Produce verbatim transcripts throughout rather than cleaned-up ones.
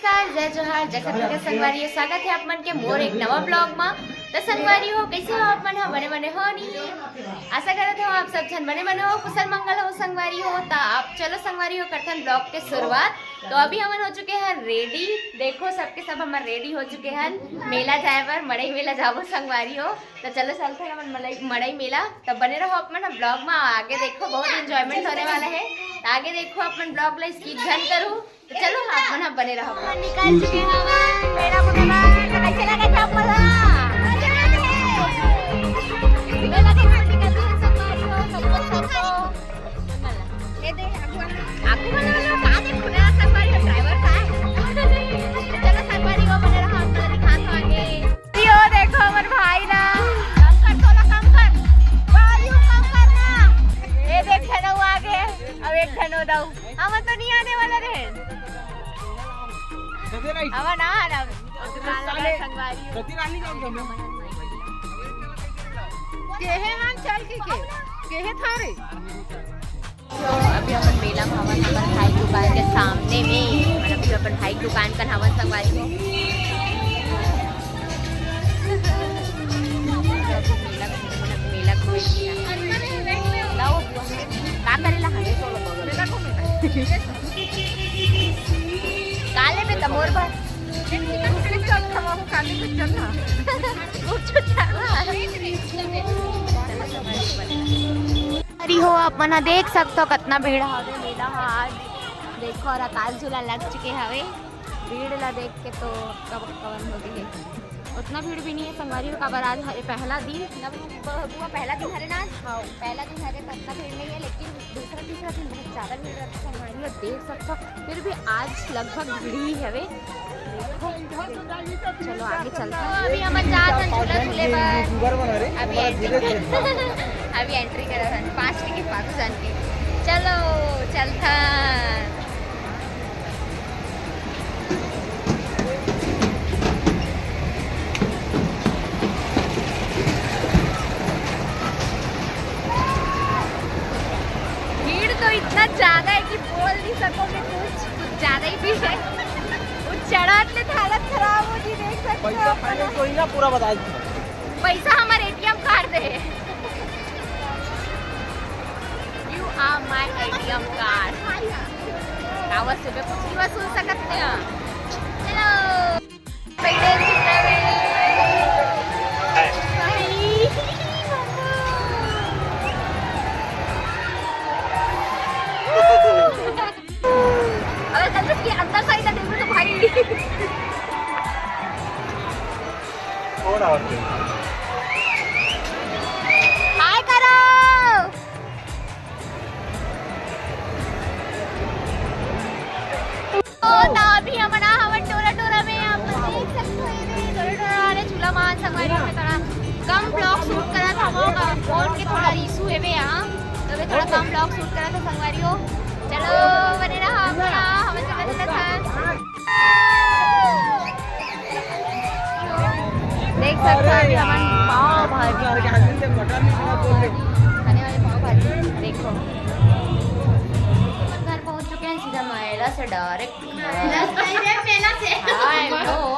नमस्कार, जय जोहार, जय छत्तीसगढ़ संगवारी हो, स्वागत हे आप मन के मोर एक नवा vlog मा। त संगवारी हो, कइसे हो आप मन ह? बने बने हो नहीं? आशा करत हो आप सब झन बने बने हो, कुशल मंगल हो संगवारी हो। त आप चलो संगवारी हो, करथन vlog के शुरुआत। तो अभी हमन हो चुके हैं ready, देखो सबके सब हमर ready हो चुके हैं मेला जाए बर, मड़ई मेला जाबो संगवारी हो। तो चलो चलथन हमन मड़ई, मड़ई मेला। तो बने रहो आप मन vlog मा, आगे देखो बहुत enjoyment होने वाला है। तो आगे देखो आप मन vlog ला skip झन करो। तो चलो, आप मन ह बने रहो। निकल चुके हवन मेला घूमे बर। तो कइसे लगत हे आप मन ला? मेला घूमे निकल चुके हवन, सब लोग, सब लोग। ये दे, आगू वाला। आगू वाला, वाला का दे, खुला संगवारी हो, driver का है। चलो, संगवारी हो, बने रहो, आप मन ला दिखात हो आगे। यो देखो हमर भाई ला। कम कर, तोला कम कर। भाई, यू कम कर ना। ये देख, झन आगे। अब एक झन दऊ। हमन तो नहीं आने वाला रहे। हमन ना आना। संगवारी। केहे हम चल के के? केहे थारे? तो अभी अपन मेला में हवन, अपन भाई दुकान के सामने में, मतलब कि अपन भाई दुकान का हवन संगवारी हो। मेला घूमे, मतलब मेला घूमे। लाओ बुआ। का करेला हवे? काले में त मोर बर। अरे हो, आप मन ह देख सकथो कतना भीड़ हवे मेला ह आज। देखो, और आकाश झूला लग चुके हवे। भीड़ ला देख के तो कब कवन हो गई है। उतना भीड़ भी नहीं है संगवारी हो, काबर आज हरे पहला दिन। ब-, बुआ पहला दिन हरे ना आज? हाँ, पहला दिन हरे तो उतना भीड़ नहीं है, लेकिन दूसरा तीसरा दिन बहुत ज्यादा भीड़ रहता है संगवारी हो, देख सकथो। फिर भी आज लगभग भीड़ ही हवे। चलो आगे चलते हैं। अभी हमन जात हन झूला झूले बर। अभी entry, अभी entry करत हन पाँच टिकट पाँच जन के। चलो चलथन। भीड़ तो इतना ज्यादा है कि बोल नहीं सकोगे कुछ, कुछ ज्यादा ही भीड़ है। वो चढ़त ले तो हालत खराब हो जी, देख सकते हो पैसा आप। Finance होई ना, पूरा बता दो। पैसा हमारे एटीएम कार्ड दे। You are my ATM card। कावर से भी कुछ नहीं वसूल सकते हैं। चलो। अगर गलती से अंदर side आ जाएगी तो भाई। हाय करो। तो, तो अभी हमन आ हवन टोरा टोरा में, आप मन देख सकते हो, ये दे टोरा टोरा वाले झूला मान संगवारी में थोड़ा कम vlog shoot करा था, वो फोन के थोड़ा issue है बे यहाँ, तो मैं थोड़ा कम vlog shoot करा था संगवारी हो। चलो बने रहा, हमन से बने रहा। देख सकते हो अभी हमन पाव भाजी खाने वाले, पाव भाजी देखो। घर पहुंच चुके हैं सीधा मेला से direct। मेला से, मेला से। हाँ, I know।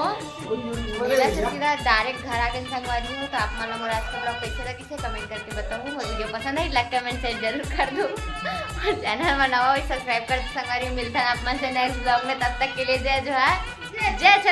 मेला से सीधा direct घर आ गए संगवारी हो। तो आप मन ला मोर आज का vlog कैसे लगिस हे comment करके बताओ। मोर video पसंद आई, like comment share जरूर कर दो। और channel में नवा हो subscribe कर दो संगवारी हो। मिलता है आप मन से next vlog में, तब तक के लिए जय जोहार, जय छत्तीसगढ़।